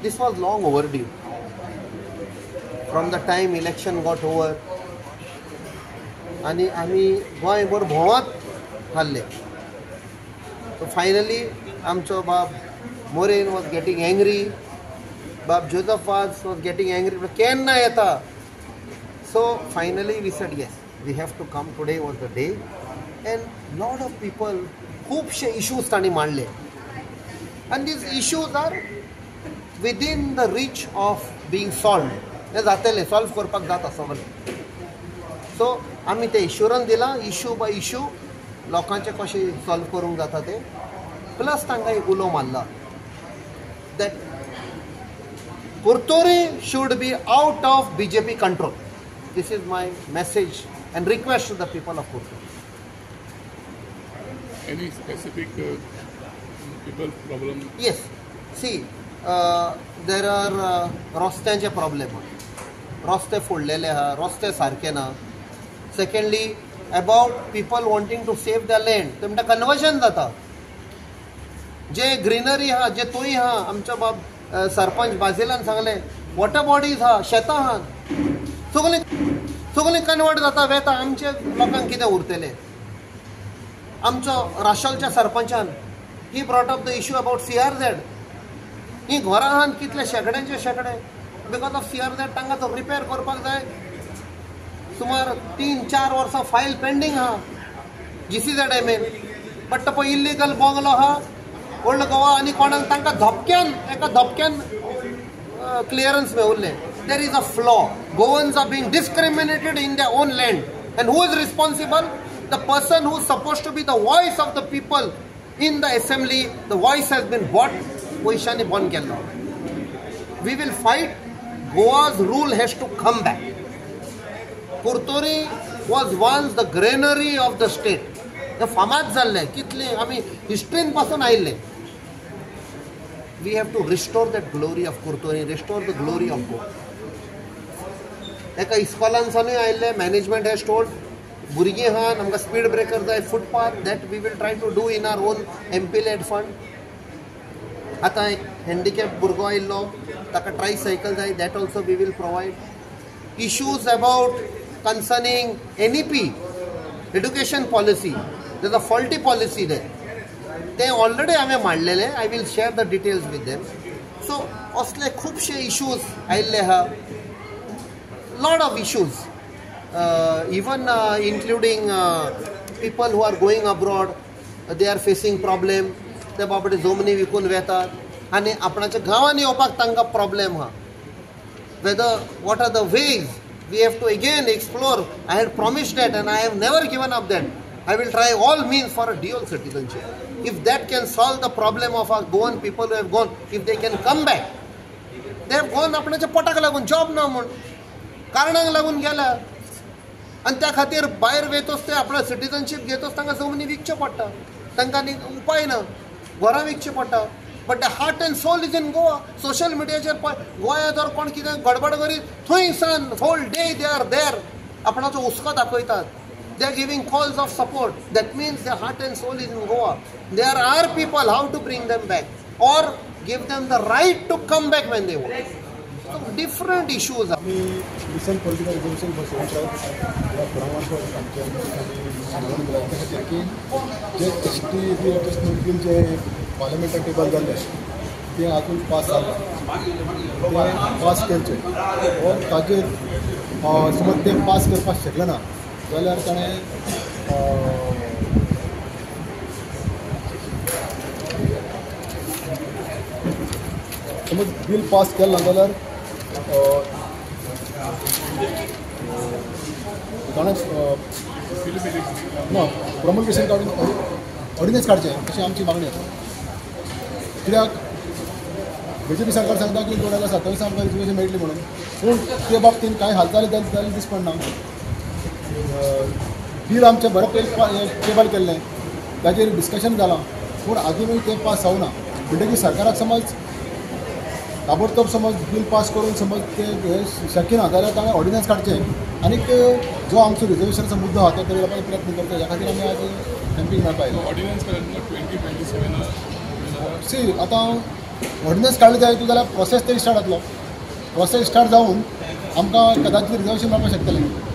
This was long overdue. From the time election got over आनी आमी गोंयभर भोंवत थारले. सो फायनली आमचो बाब मोरेन वॉज गेटींग एंग्री, बाब Joseph Vaz was getting angry, केन्ना येता. So finally we said yes, we have to come. Today was the day and lot of people, खुबशे इश्यूज तांणी मांडले आनी these issues are within the reach of being solve. तें जातलें, solve करपाक जाता सगळें. सो आमी तें इश्युरन्स दिलां, इश्यू बाय इश्यू लोकांचें कशें सॉल्व करूंक जाता तें. प्लस तांकां एक उलो मारला that Curtorim should be out of BJP control. This is my message and request to the people of Curtorim. Any specific people problem? Yes. See, there are रस्त्यांचे प्रॉब्लेम. रस्ते फोडलेले आहा, रस्ते सारके ना. Secondly, about people wanting to save the land, ते म्हणटा conversion जाता. जे greenery आहा, जे तोय आहा, आमच्या बाब सरपंच बाजेलान सांगलें, वॉटर बॉडीज आहा, शेतां आहा, सगळीं सगळीं कन्वर्ट जाता वेता. आमचे लोकांक कितें उरतलें? आमचो राशोलच्या सरपंचान he brought up the issue about CRZ. ही घरां आहात कितले शेंकड्यांचे शेंकडे, because of CRZ तांकां तो रिपेर करपाक जाय. सुमार 3-4 वर्सां फायल पेंडींग आहा GCZ M N. But तो पळय इल्लीगल बंगलो आहा ओल्ड गोवा आनी कोणाक तांकां धपक्यान, एका धपक्यान clearance मेवल्लें. There is a flaw. Goans are being discriminated in their own land. And who is responsible? The person who is supposed to be the voice of the people in the assembly, the voice has been bought. पयशांनी बंद केल्लो. We will fight. Goa's rule has to come back. Curtorim was once the granary of the state. ते फामाद जाल्लें, कितले आमी हिस्ट्रीन पासून आयिल्ले. We have to restore that glory of Curtorim, restore the glory of Goa. एका इस्कॉलांसानूय आयिल्ले, मॅनेजमेंट हॅज टोल्ड भुरगीं आहात, आमकां स्पीड ब्रेकर जाय, footpath, that we will try to do in our own MP led fund. आतां एक handicap भुरगो आयिल्लो, ताका ट्रायसायकल जाय, that also we will provide. Issues about concerning NEP, education policy, there is a faulty policy there, ते already हांवें मांडलेले. I will share the details with them. So असले खुबशे इश्यूज आयिल्ले आहा, lot of issues, even including people who are going abroad, they are facing problem. ते बाबडे जमनी विकून वेतात आनी आपणाच्या गांवांनी येवपाक तांकां प्रॉब्लेम आहा. Whether what are the ways we have to again explore. I had promised that and I have never given up that. I will try all means for a dual citizenship. If that can solve the problem of our Goan people who have gone, if they can come back. They have gone आपणाच्या पोटाक लागून, job ना म्हूण, कारणांक लागून गेल्या. आनी त्या खातीर भायर वयतच ते आपणा सिटीजनशीप घेतच तांकां जमनी विकच्यो पडटा, तांकां आनी उपाय ना, घरां विकचीं पडटा. But the heart and soul is in Goa. Social मिडियाचेर पळय, गोंयांत जर कोण कितें गडबड करीत थंय सान whole day they are there, आपणाचो हुस्को दाखयतात. They are giving calls of support. That means their heart and soul is in Goa. There are people, how to bring them back or give them the right to come back when they want. So different issues. आमी recent political reservation for Scheduled Tribes आमच्या त्या खातीर की जे S T रिएडजस्टमेंट bill जे पार्लमेंटाक table जाल्लें तें आजून pass जालां, तें पास करचें और ताजेर समज तें पास करपाक शकलें ना जाल्यार ताणें समज बील पास केलें ना जाल्यार ताणें ना प्रॉमल्गेशन काडून ऑर्डिनन्स काडचें अशी आमची मागणी आसा. कित्याक बीजेपी सरकार सांगता की 2027 आमकां रिजर्वेशन मेळटली म्हणून, पूण ते बाबतींत कांय हालचाली जाल्यार दिस पडना. बील आमचें बरें पयलीं टेबल केल्लें, ताजेर डिस्कशन जालां, पूण आजुनूय तें पास जावना. म्हणटकीर सरकाराक समज ताबडतोब समज बील पास करून समज तें शक्य ना जाल्यार ताणें ऑर्डिनन्स काडचें आनीक जो आमचो रिजर्वेशनाचो मुद्दो आसा तो करपाचो प्रयत्न करता. ह्या खातीर आमी आज कॅम्पींग मेळपा आयले. ऑर्डिनन्स 2027 सी आतां ऑर्डिनन्स काडले जाय तूं जाल्यार प्रोसेस तरी स्टार्ट जातलो. प्रोसेस स्टार्ट जावन आमकां कदाचित रिजर्वेशन मेळपाक शकतलें.